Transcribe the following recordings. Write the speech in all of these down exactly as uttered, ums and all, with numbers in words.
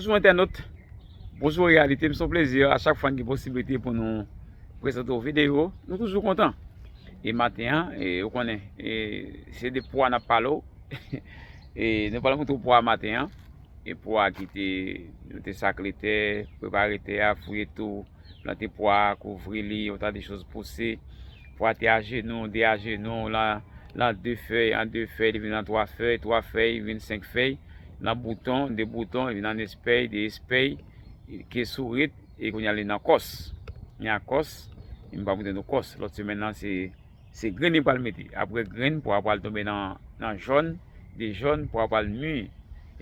Bonjou entènot, bonjou reyalite, m se yon plezi a chak fwa n gen posiblite pou nou prezante w videyo, nou toujou kontan. E maten an, e, ou konnen, e, se de pwa n ap pale w. E nou pral montre w pwa maten an. E pwa ki te, nou te sakle tè, prepare tè a, fouye tou, plante pwa, kouvri li, yon ta de choz pouse. Pwa te ajenou, de ajenou, lan, lan de fèy, an de fèy, li vin an twa fèy, twa fèy, vin senk fèy, lan bouton, de bouton, li vin an espèy, de espèy, ke sourit, e kounye a li nan kòs. Li an kòs, e m pral montre nou kòs. Lòt semèn nan, se, se grenn li pral mete. Apre grenn, pwa a pral tonbe nan, nan jòn, de jòn, pwa a pral mi.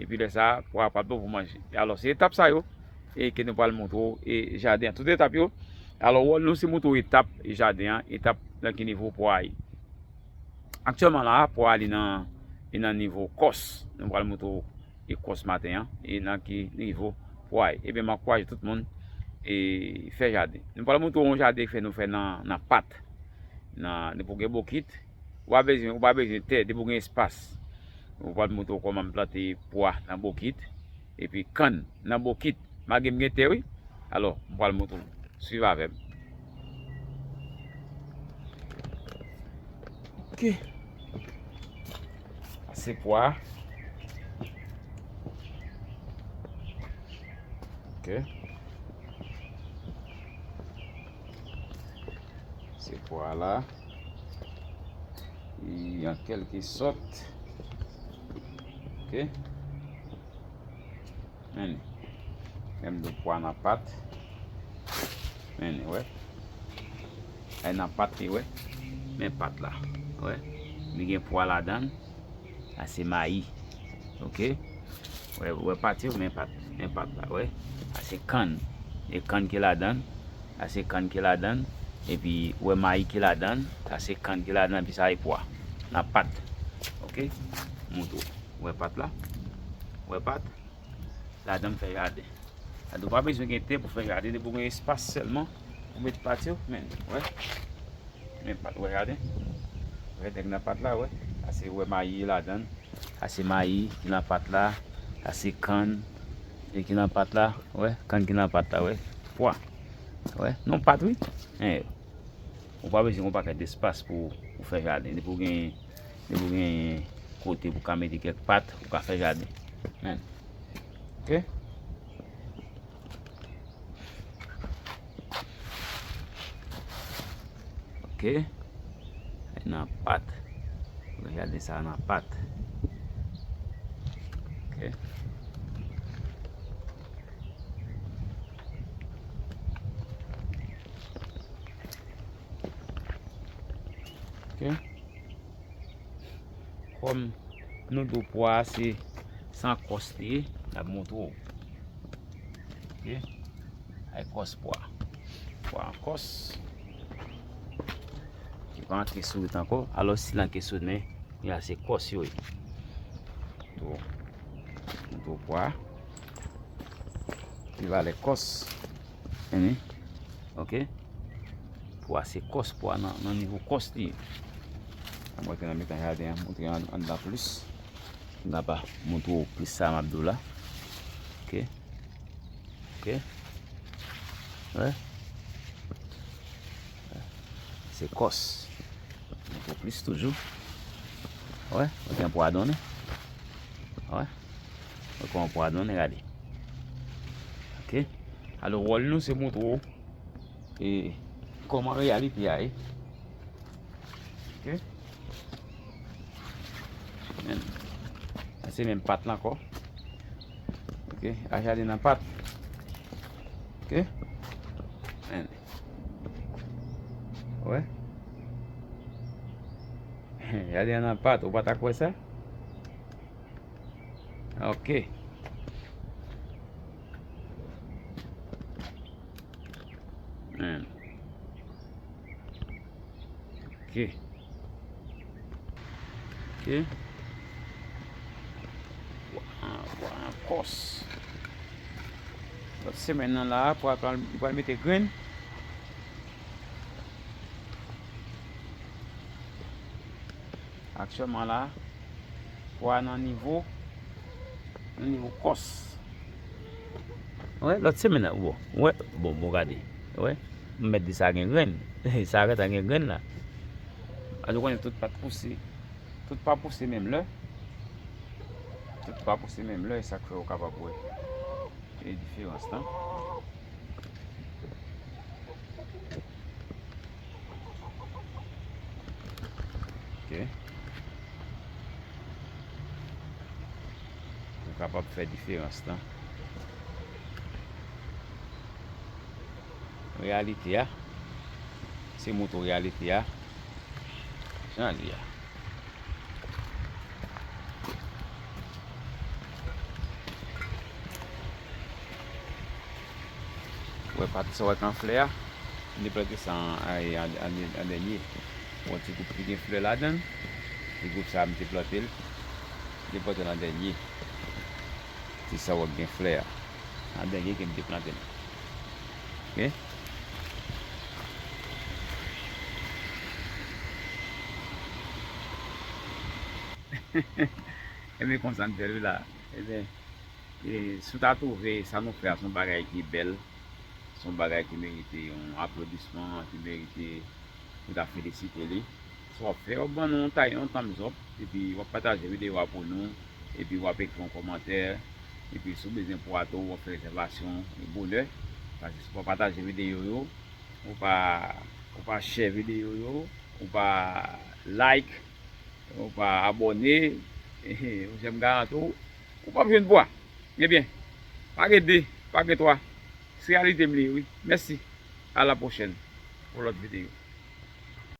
Epi lè sa a, pwa a pral bon pou manje. Alò, se etap sa yo, e ke nou pral montre w, e jaden an, tout etap yo. Alò, wòl nou, se montre w etap jaden an, etap nan ki nivo pwa a ye. Aktyèlman la, pwa a li nan, li nan nivo kòs. Nou pral montre w e kòs maten an, e nan ki nivo pwa a ye. Ebyen, m ankouraje tout moun e fè jaden. Nou pral montre w yon jaden fè nou fè nan, nan pat. Nan, depi w gen bokit, ou pa bezwen, ou pa bezwen tè, depi w gen espas. Ou pral montre w kòman m plante pwa nan bokit, epi kann nan bokit. Malgre m gen tè, wi. Alò, m pral montre w. Swiv avè m. Ok. Sa se pwa. Ok. Se pwa la. E an kèlke sòt. Ok. Men li. Men m do pwa nan pat. Men li, wè. Ay nan pat li, wè. Men pat la. Wè. Li gen pwa ladan l. Sa se mayi. Ok. Wè, wè pat yo, men pat. Men pat la, wè. Sa se kann. E kann ki ladan l. Sa se kann ki ladan l. Epi, wè mayi ki ladan l. Sa se kann ki ladan l. Epi sa e pwa. Nan pat. Ok. Montre w. Wè pat la. Wè pat. Ladan m fè jaden. Ladan ou pa bezwen gen tè pou fè jaden, depi w gen espas sèlman pou met pat yo, men, wè. Men pat, wè, jaden. Wè, nèg nan pat la, wè. Sa se, wè, mayi ladan l. Sa se mayi ki nan pat la. Sa se kann. E ki nan pat la, wè. Kann ki nan pat la, wè. Pwa. Wè. Non pat, wi. Hein. Ou pa bezwen yon pakèt espas pou, pou fè jaden. Depi w gen, depi w gen kote pou ka mete kèk pat, ou ka fè jaden. Men. Ok? Ok. Nan pat. Ou ka jaden sa nan pat. Ok. Ok. Kòm nou di w pwa a se san kòs li ye, n ap montre w. Ok. Ay kòs pwa. Pwa an kòs. Li pa antre sourit ankò. Alò, si l antre sourit, men, ya se kòs yo ye. Tou, tou pwa. Li valè kòs. Enhen. Ok. Pwa se kòs, pwa nan, nan nivo kòs li ye. Mwen te nan mitan jaden an, montre an, anndan plis. M ka pa montre w plis sa m ap di w la. Ok. Ok. Wè. Se kòs. Montre w plis toujou. Wè, ou gen pwa donnen. Wè. Ou gen pwa donnen, gade. Ok. Alò, wòl nou, se montre w e kòman reyalite a ye. Ok. Men, sa se menm pat la ankò. Ok, a jaden nan pat. Ok. Men. Wè. Jaden nan pat, ou pa ta kwè sa? Ok. Men. Ok. Ok. Pwa, pwa an kòs. Lòt semèn nan la, pwa pral, pral mete grenn. Aktyèlman la, pwa nan nivo, nan nivo kòs. Wè, lòt semèn nan, bon, wè, bon, bon, gade. Wè, m mèt di sa gen grenn. Sa gentan gen grenn la. Paske w konnen tout pa t pouse, tout pa pouse menm lè. Tout pa pouse menm lè, e sa k fè w kapab wè. E diferans lan. Ok. Ou kapab fè diferans lan. Reyalite a, se montre w reyalite a, jan l ye a. Wè pati sa w wè k an flè a, m te plante sa an, an, an, an dènye. Yon ti gwoup ki gen flè ladan l, ti gwoup sa a m te plante l, m te plante l an dènye. Ti sa w wè k gen flè a, an dènye ke m te plante l. Ok? Ebyen, konsa n fè l wi la. Ebyen, e, si w ta twouve sa nou fè a se yon bagay ki bèl, se yon bagay ki merite yon aplodisman, ki merite pou ta felisite li. Sa w ap fè, w ap ban nou yon tay, yon thumbs up, epi w ap pataje videyo a pou nou, epi w ap ekri yon kòmantè, epi si w bezwen pou ato, w ap fè rezèvasyon bonè. Paske si w pa pataje videyo yo, ou pa, ou pa share videyo yo, ou pa like, ou pa abòne, monchè, m garanti w, ou p ap jwenn pwa. Ebyen, pa gen de, pa gen twa. Se reyalite m li ye, wi. Mèsi. A la pwochèn pou lòt videyo.